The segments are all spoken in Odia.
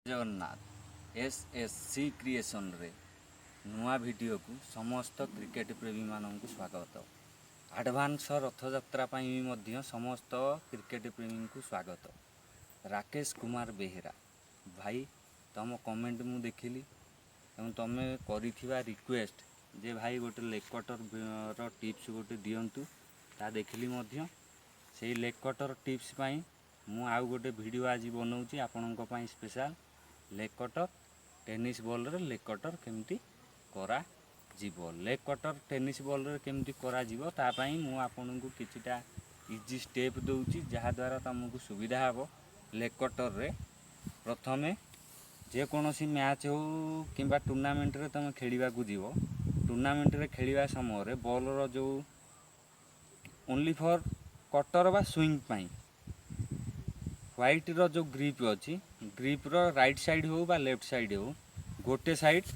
ଜଗନ୍ନାଥ, ଏସ୍ ଏସ୍ ସି କ୍ରିଏସନ୍ରେ ନୂଆ ଭିଡ଼ିଓକୁ ସମସ୍ତ କ୍ରିକେଟ ପ୍ରେମୀମାନଙ୍କୁ ସ୍ୱାଗତ। ଆଡ଼ଭାନ୍ସ ରଥଯାତ୍ରା ପାଇଁ ବି ମଧ୍ୟ ସମସ୍ତ କ୍ରିକେଟ ପ୍ରେମୀଙ୍କୁ ସ୍ୱାଗତ। ରାକେଶ କୁମାର ବେହେରା ଭାଇ, ତମ କମେଣ୍ଟ ମୁଁ ଦେଖିଲି ଏବଂ ତମେ କରିଥିବା ରିକ୍ୱେଷ୍ଟ ଯେ ଭାଇ, ଗୋଟେ ଲେଗ୍ କଟର୍ର ଟିପ୍ସ ଗୋଟେ ଦିଅନ୍ତୁ, ତା ଦେଖିଲି ମଧ୍ୟ। ସେଇ ଲେଗ୍ କଟର୍ ଟିପ୍ସ ପାଇଁ ମୁଁ ଆଉ ଗୋଟେ ଭିଡ଼ିଓ ଆଜି ବନାଉଛି ଆପଣଙ୍କ ପାଇଁ ସ୍ପେଶାଲ୍। ଲେଗ୍ କଟର୍ ଟେନିସ୍ ବଲ୍ରେ ଲେଗ୍ କଟର୍ କେମିତି କରାଯିବ, ଲେଗ୍ କଟର୍ ଟେନିସ୍ ବଲ୍ରେ କେମିତି କରାଯିବ, ତା ପାଇଁ ମୁଁ ଆପଣଙ୍କୁ କିଛିଟା ଇଜି ଷ୍ଟେପ୍ ଦେଉଛି, ଯାହାଦ୍ୱାରା ତୁମକୁ ସୁବିଧା ହେବ। ଲେଗ୍ କଟର୍ରେ ପ୍ରଥମେ ଯେକୌଣସି ମ୍ୟାଚ୍ ହେଉ କିମ୍ବା ଟୁର୍ଣ୍ଣାମେଣ୍ଟରେ ତୁମେ ଖେଳିବାକୁ ଯିବ, ଟୁର୍ଣ୍ଣାମେଣ୍ଟରେ ଖେଳିବା ସମୟରେ ବଲ୍ର ଯେଉଁ ଓନ୍ଲି ଫର୍ କଟର୍ ବା ସୁଇଙ୍ଗ ପାଇଁ ହ୍ୱାଇଟ୍ର ଯେଉଁ ଗ୍ରିପ୍ ଅଛି, ଗ୍ରିପ୍ର ରାଇଟ୍ ସାଇଡ଼୍ ହେଉ ବା ଲେଫ୍ଟ ସାଇଡ଼୍ ହେଉ, ଗୋଟେ ସାଇଡ଼୍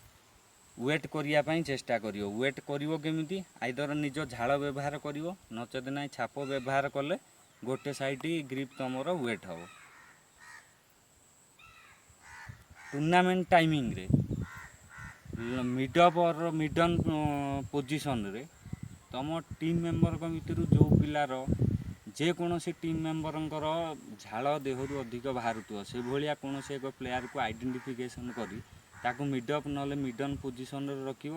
ୱେଟ୍ କରିବା ପାଇଁ ଚେଷ୍ଟା କରିବ। ୱେଟ୍ କରିବ କେମିତି? ଆଇଦର ନିଜ ଝାଳ ବ୍ୟବହାର କରିବ, ନଚେତ ନାହିଁ ଛାପ ବ୍ୟବହାର କଲେ ଗୋଟେ ସାଇଡ଼୍ ଗ୍ରିପ୍ ତୁମର ୱେଟ୍ ହେବ। ଟୁର୍ଣ୍ଣାମେଣ୍ଟ ଟାଇମିଂରେ ମିଡ଼ ମିଡନ୍ ପୋଜିସନରେ ତୁମ ଟିମ୍ ମେମ୍ବରଙ୍କ ଭିତରୁ ଯେଉଁ ପିଲାର, ଯେକୌଣସି ଟିମ୍ ମେମ୍ବରଙ୍କର ଝାଳ ଦେହରୁ ଅଧିକ ବାହାରୁଥିବ, ସେଭଳିଆ କୌଣସି ଏକ ପ୍ଲେୟାରକୁ ଆଇଡେଣ୍ଟିଫିକେସନ୍ କରି ତାକୁ ମିଡ୍ ଅପ୍ ନହେଲେ ମିଡନ୍ ପୋଜିସନରେ ରଖିବ।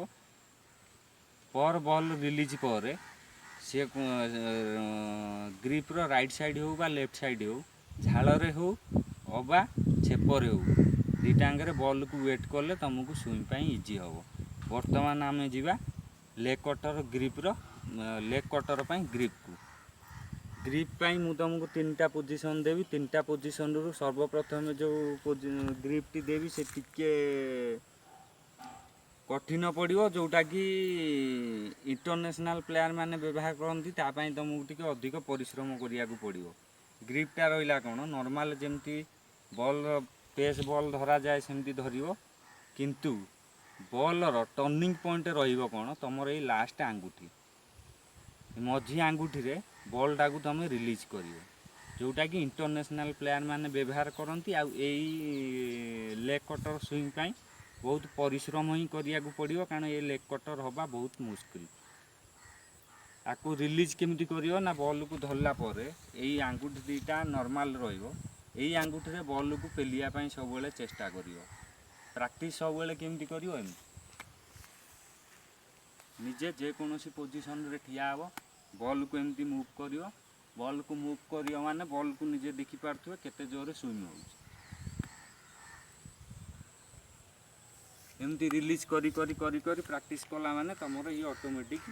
ପର୍ ବଲ୍ ରିଲିଜ୍ ପରେ ସିଏ ଗ୍ରିପ୍ର ରାଇଟ୍ ସାଇଡ଼୍ ହେଉ ବା ଲେଫ୍ଟ ସାଇଡ଼୍ ହେଉ, ଝାଳରେ ହେଉ ଅବା ଛେପରେ ହେଉ, ଦୁଇଟାଙ୍କରେ ବଲ୍କୁ ୱେଟ୍ କଲେ ତୁମକୁ ସୁଇଙ୍ଗ ପାଇଁ ଇଜି ହେବ। ବର୍ତ୍ତମାନ ଆମେ ଯିବା ଲେଗ୍ କଟର୍ ଗ୍ରିପ୍ର, ଲେଗ୍ କଟର୍ ପାଇଁ ଗ୍ରିପ୍କୁ। ଗ୍ରିପ୍ ପାଇଁ ମୁଁ ତୁମକୁ ତିନିଟା ପୋଜିସନ୍ ଦେବି। ତିନିଟା ପୋଜିସନ୍ରୁ ସର୍ବପ୍ରଥମେ ଯେଉଁ ଗ୍ରିପ୍ଟି ଦେବି, ସେ ଟିକେ କଠିନ ପଡ଼ିବ, ଯେଉଁଟାକି ଇଣ୍ଟରନ୍ୟାସନାଲ୍ ପ୍ଲେୟାର୍ ମାନେ ବ୍ୟବହାର କରନ୍ତି। ତା ପାଇଁ ତୁମକୁ ଟିକେ ଅଧିକ ପରିଶ୍ରମ କରିବାକୁ ପଡ଼ିବ। ଗ୍ରିପ୍ଟା ରହିଲା କ'ଣ? ନର୍ମାଲ୍ ଯେମିତି ବଲ୍, ପେସ୍ ବଲ୍ ଧରାଯାଏ, ସେମିତି ଧରିବ, କିନ୍ତୁ ବଲ୍ର ଟର୍ଣ୍ଣିଂ ପଏଣ୍ଟ ରହିବ କ'ଣ? ତୁମର ଏଇ ଲାଷ୍ଟ ଆଙ୍ଗୁଠି, ମଝି ଆଙ୍ଗୁଠିରେ ବଲ୍ଟାକୁ ତୁମେ ରିଲିଜ୍ କରିବ, ଯେଉଁଟାକି ଇଣ୍ଟରନ୍ୟାସନାଲ୍ ପ୍ଲେୟାର୍ ମାନେ ବ୍ୟବହାର କରନ୍ତି। ଆଉ ଏଇ ଲେଗ୍ କଟର୍ ସୁଇଙ୍ଗ ପାଇଁ ବହୁତ ପରିଶ୍ରମ ହିଁ କରିବାକୁ ପଡ଼ିବ, କାରଣ ଏ ଲେଗ୍ କଟର୍ ହେବା ବହୁତ ମୁସ୍କିଲ। ତାକୁ ରିଲିଜ୍ କେମିତି କରିବ ନା, ବଲ୍କୁ ଧରିଲା ପରେ ଏଇ ଆଙ୍ଗୁଠି ଦୁଇଟା ନର୍ମାଲ୍ ରହିବ। ଏଇ ଆଙ୍ଗୁଠିରେ ବଲ୍କୁ ପେଲିବା ପାଇଁ ସବୁବେଳେ ଚେଷ୍ଟା କରିବ। ପ୍ରାକ୍ଟିସ୍ ସବୁବେଳେ କେମିତି କରିବ? ଏମିତି ନିଜେ ଯେକୌଣସି ପୋଜିସନରେ ଠିଆ ହେବ, ବଲ୍କୁ ଏମିତି ମୁଭ୍ କରିବ। ବଲ୍କୁ ମୁଭ୍ କରିବ ମାନେ ବଲ୍କୁ ନିଜେ ଦେଖିପାରୁଥିବେ କେତେ ଜୋରରେ ସୁଇଙ୍ଗ ହେଉଛି। ଏମିତି ରିଲିଜ୍ କରି କରି କରି କରି ପ୍ରାକ୍ଟିସ୍ କଲା ମାନେ ତୁମର ଇଏ ଅଟୋମେଟିକ୍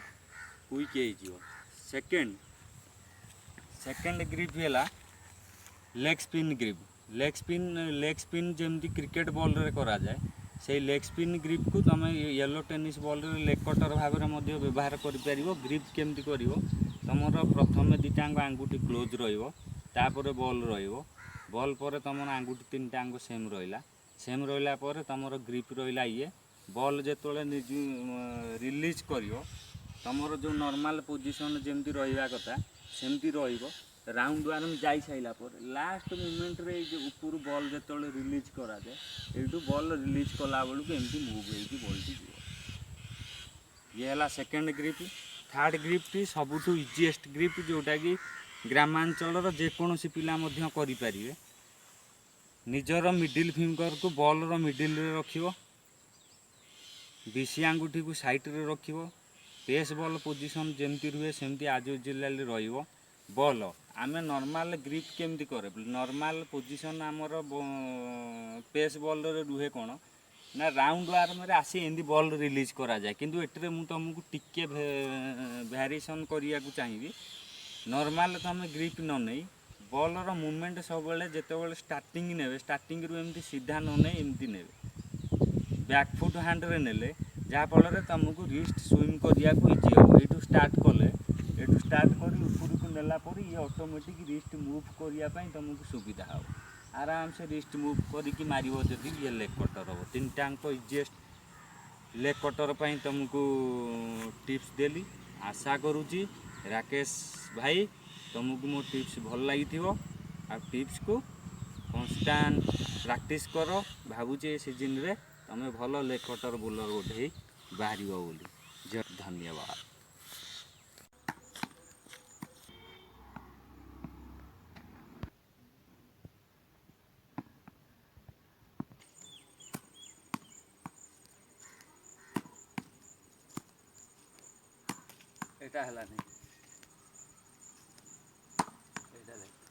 କୁଇକ୍ ହେଇଯିବ। ସେକେଣ୍ଡ ଗ୍ରିପ୍ ହେଲା leg spin grip. Leg spin ଯେମିତି କ୍ରିକେଟ୍ ବଲ୍ରେ କରାଯାଏ, ସେଇ ଲେଗ୍ ସ୍ପିନ୍ ଗ୍ରିପ୍କୁ ତୁମେ ୟେଲୋ ଟେନିସ୍ ବଲ୍ରେ ଲେଗ୍ କଟର୍ ଭାବରେ ମଧ୍ୟ ବ୍ୟବହାର କରିପାରିବ। ଗ୍ରିପ୍ କେମିତି କରିବ? ତୁମର ପ୍ରଥମେ ଦୁଇଟାଙ୍କ ଆଙ୍ଗୁଠି କ୍ଲୋଜ୍ ରହିବ, ତାପରେ ବଲ୍ ରହିବ। ବଲ୍ ପରେ ତୁମର ଆଙ୍ଗୁଠି ତିନିଟାଙ୍କ ସେମ୍ ରହିଲା। ସେମ୍ ରହିଲା ପରେ ତୁମର ଗ୍ରିପ୍ ରହିଲା ଇଏ। ବଲ୍ ଯେତେବେଳେ ରିଲିଜ୍ କରିବ, ତୁମର ଯେଉଁ ନର୍ମାଲ୍ ପୋଜିସନ୍ ଯେମିତି ରହିବା କଥା ସେମିତି ରହିବ। ରାଉଣ୍ଡ ଆର୍ମ ଯାଇ ସାରିଲା ପରେ ଲାଷ୍ଟ ମୁମେଣ୍ଟରେ ଏଇ ଯେଉଁ ଉପରୁ ବଲ୍ ଯେତେବେଳେ ରିଲିଜ୍ କରାଯାଏ, ଏଇଠୁ ବଲ୍ ରିଲିଜ୍ କଲା ବେଳକୁ ଏମିତି ମୁଭ୍ ହେଇକି ବଲ୍ଟି ଯିବ। ଇଏ ହେଲା ସେକେଣ୍ଡ ଗ୍ରିପ୍। ଥାର୍ଡ଼ ଗ୍ରିପ୍ଟି ସବୁଠୁ ଇଜିଏଷ୍ଟ ଗ୍ରିପ୍, ଯେଉଁଟାକି ଗ୍ରାମାଞ୍ଚଳର ଯେକୌଣସି ପିଲା ମଧ୍ୟ କରିପାରିବେ। ନିଜର ମିଡ଼ିଲ୍ ଫିଙ୍ଗରକୁ ବଲ୍ର ମିଡ଼ିଲ୍ରେ ରଖିବ, ବିଶି ଆଙ୍ଗୁଠିକୁ ସାଇଡ଼୍ରେ ରଖିବ। ପେସ୍ ବଲ୍ ପୋଜିସନ୍ ଯେମିତି ରୁହେ, ସେମିତି ଆଜ୍ ୟୁଜୁଆଲି ରହିବ। ବଲ୍ ଆମେ ନର୍ମାଲ୍ ଗ୍ରିପ୍ କେମିତି କରେ? ନର୍ମାଲ୍ ପୋଜିସନ୍ ଆମର ପେସ୍ ବଲ୍ରେ ରୁହେ କ'ଣ ନା, ରାଉଣ୍ଡ ଆର୍ମରେ ଆସି ଏମିତି ବଲ୍ ରିଲିଜ୍ କରାଯାଏ। କିନ୍ତୁ ଏଥିରେ ମୁଁ ତୁମକୁ ଟିକେ ଭ୍ୟାରିଏସନ୍ କରିବାକୁ ଚାହିଁବି। ନର୍ମାଲ୍ ତୁମେ ଗ୍ରିପ୍ ନ ନେଇ ବଲ୍ର ମୁଭମେଣ୍ଟ ସବୁବେଳେ ଯେତେବେଳେ ଷ୍ଟାର୍ଟିଂ ନେବେ, ଷ୍ଟାର୍ଟିଂରୁ ଏମିତି ସିଧା ନ ନେଇ ଏମିତି ନେବେ, ବ୍ୟାକ୍ ଫୁଟ୍ ହ୍ୟାଣ୍ଡରେ ନେଲେ, ଯାହାଫଳରେ ତୁମକୁ ରିଷ୍ଟ ସୁଇଙ୍ଗ କରିବାକୁ ଇଜି ହେବ। ଏଇଠୁ ଷ୍ଟାର୍ଟ କଲେ, ଏଇଠୁ ଷ୍ଟାର୍ଟ କରି ଉପରକୁ ନେଲା ପରେ ଇଏ ଅଟୋମେଟିକ୍ ରିଷ୍ଟ ମୁଭ୍ କରିବା ପାଇଁ ତୁମକୁ ସୁବିଧା ହେବ। ଆରାମସେ ରିଷ୍ଟ ମୁଭ୍ କରିକି ମାରିବ ଯଦି, ଇଏ ଲେଗ୍ କଟର୍ ହେବ। ତିନିଟାଙ୍କ ଇଜିଏଷ୍ଟ ଲେଗ୍ କଟର୍ ପାଇଁ ତୁମକୁ ଟିପ୍ସ ଦେଲି। ଆଶା କରୁଛି ରାକେଶ ଭାଇ, ତୁମକୁ ମୋ ଟିପ୍ସ ଭଲ ଲାଗିଥିବ ଆଉ ଟିପ୍ସକୁ କନଷ୍ଟାଣ୍ଟ ପ୍ରାକ୍ଟିସ୍ କର। ଭାବୁଛି ଏ ସିଜିନ୍ରେ ତମେ ଭଲ ଲେଗ୍ କଟର ବୋଲର ଗୋଟେ ହେଇ ବାହାରିବ ବୋଲି। ଧନ୍ୟବାଦ। ଏଇଟା ହେଲାନି, ଏଇଟା ଦେଖ।